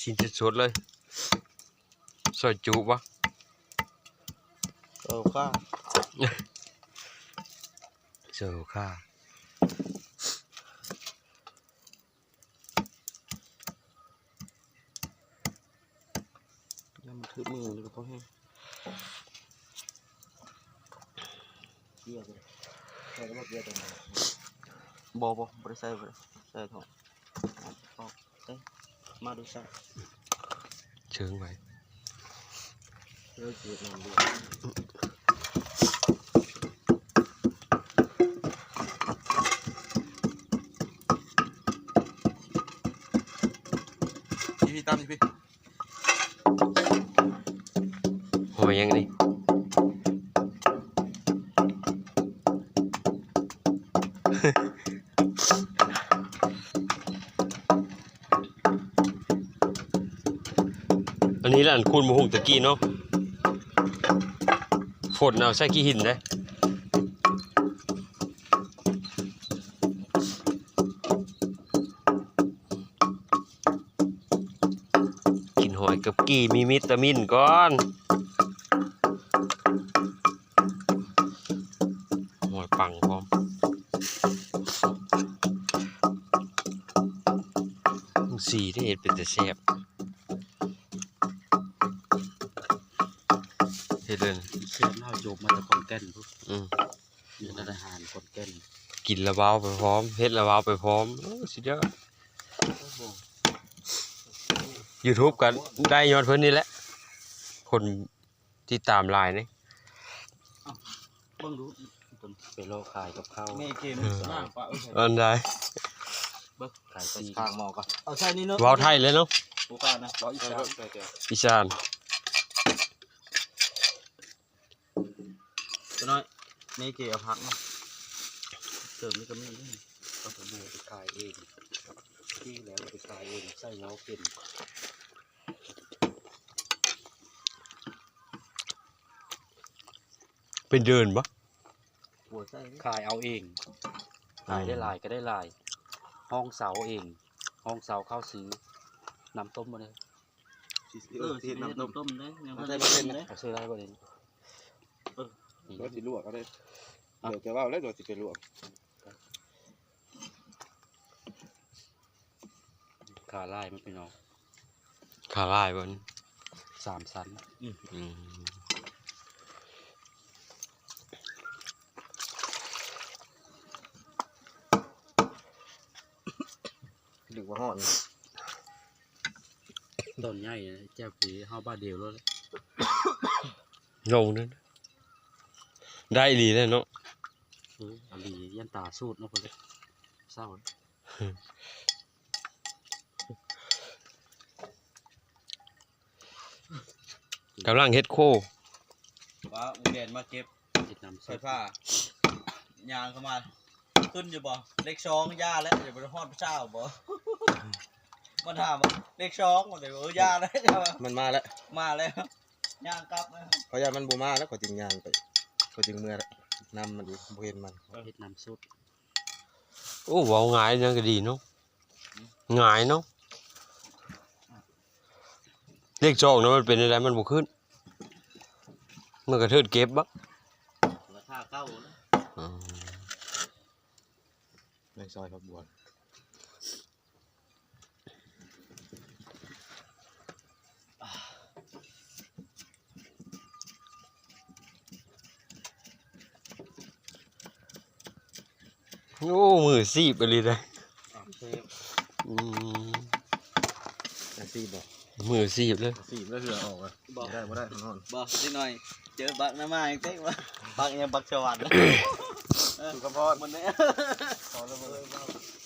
ຊີ້ນສົດໆເລີຍ. ຊອຍຈຸບໍ່? ເອີ ຄ່າ ເອີ ຄ່າ. ຍາມມັນຖືກມືນີ້ກໍພໍແຮງ. ເກືອ ໃສ່ແລ້ວບໍ່ເກືອຕົວນັ້ນ? ບໍ່ ບໍ່ ບໍ່ໄດ້ໃສ່ ບໍ່ໄດ້ໃສ່ເທາະ. ເອົາ ເອີ ມາດູຊະ ເຊີງໄວ້ ເອີ ເກີດນ້ຳດ້ວຍ. ອີ່ພີ້ ຕຳອີ່ພີ້. ຫອຍຫຍັງນີ້? ອັນນີ້ລະ ອັນຂູດໝາກຫຸ່ງຕະກີ້ເນາະ ຝົນເອົາໃສ່ຂີ້ຫີນເດ້. ກິນຫອຍກັບກີ່ມີວິຕາມິນກ່ອນ. ຫອຍປັງພ້ອມ. ສີເດ້ ເຮັດເປັນຕາແຊບ. ເຮັດເລີຍ ແຊບເນາະ ໂຍກມາແຕ່ຂອນແກ່ນພຸ້ນ. ອືມ ຢູ່ຮ້ານອາຫານຂອນແກ່ນ. ກິນລະເວົ້າໄປພ້ອມ ເຮັດລະເວົ້າໄປພ້ອມ. ໂອ້ ສຸດຍອດ. ໂອ້ໂຫ ຢູທູບກໍໄດ້ຍ້ອນເພິ່ນນີ້ແຫຼະ ຄົນຕິດຕາມຫຼາຍນີ້. ເບິ່ງດູ ໄປລໍຂາຍກັບເຂົ້າ ແມ່ເກມ ເອີ ລ້າງປາ ເອີ ອັນໃດ ເບິ່ງ ຂາຍກັບຂ້າງໝໍ້ກ່ອນ ເອົາໃສ່ນີ້ເນາະ. ເວົ້າໄທເລີຍເນາະ ຜູ້ຂ້ານະ ເວົ້າອີສານ ອີສານ. ຕົວນ້ອຍ ແມ່ເກເອົາຜັກມາເສີມນີ້ກໍມີເດ້. ເອົາໄປຂາຍເອງ ທີ່ແລ້ວໄປຂາຍເອງ ໃສ່ເວົ້າເປັນ. ເປັນເດີ່ນບໍ່? ຂາຍເອົາເອງ ຂາຍໄດ້ຫຼາຍກໍໄດ້ຫຼາຍ. ຮອງເຊົາເອງ ຮອງເຊົາເຂົ້າຊື້ນ້ຳຕົ້ມບໍ່ໄດ້. ເອີ ຊິເຮັດນ້ຳຕົ້ມ ນ້ຳຕົ້ມເດ້ ຍັງບໍ່ໄດ້ເຮັດເດ້. ເອົາຊື້ໄດ້ບໍ່ນີ້? ເອີ ວ່າຊິລວກກໍໄດ້ ເອີ ດຽວຈະເວົ້າແລ້ວວ່າຊິໄປລວກ. ຂາຫຼາຍມັນ ພີ່ນ້ອງ ຂາຫຼາຍບໍ່ນີ້? ສາມຊັ້ນ. ອືມ ອືມ ນຶກວ່າຮ້ອນ ຕອນໃຫຍ່ແຈ່ວປີເຮົາບາດດຽວໂລດ ລົງນັ້ນ ໄດ້ອີ່ຫຼີແລ້ວເນາະ. ເອີ ອີ່ຫຼີ ຢ້ານຕາສູດເນາະ ເພິ່ນເຊົາ. ກຳລັງເຮັດໂຄ ວ່າອຸແກນມາເກັບ ເກັບນ້ຳ ໄຟຟ້າ ຍ່າງເຂົ້າມາ ຂຶ້ນຢູ່ບໍ່? ເລກສອງ ຢ່າແລ້ວ ຢ່າໄປຮອດຊາວບໍ່? ມັນຖາມວ່າ ເລກສອງ ມັນເລີຍວ່າ ເອີ ຢ່າແລ້ວ ມັນມາແລ້ວ ມາແລ້ວ ຍ່າງກັບແລ້ວ. ເຂົາຢ້ານມັນບໍ່ມາແລ້ວ ເຂົາຈຶ່ງຍ່າງໄປ ເຂົາຈຶ່ງເມືອນຳມັນອີກ ບໍ່ເຫັນມັນ. ເຮັດນ້ຳຊຸບ. ໂອ້ ເວົ້າງ່າຍຈັ່ງກໍດີເນາະ ງ່າຍເນາະ. ເລກສອງນະ ມັນເປັນຈັ່ງໃດ ມັນບໍ່ຂຶ້ນ ມັນກະເທີດເກັບບໍ່? ລາຄາເກົ່ານະ. ອືມ ແມ່ງຊອຍຜັກບວນ. ໂອ້ ມືອາຊີບອີ່ຫຼີເດ້. ອາຊີບ ອືມ ອາຊີບບໍ່? ມືອາຊີບເລີຍ ອາຊີບແລ້ວເຫື່ອອອກ ບໍ່ໄດ້ ບໍ່ໄດ້ ບໍ່ໄດ້ ບໍ່ ເດັກນ້ອຍ ເຈີບັກໜ້າມາເຕັກວ່າ ບັກຫຍັງ ບັກສະຫວັນ ສຸຂະພອນ ມັນເດ້ ຂໍລະເບີດ.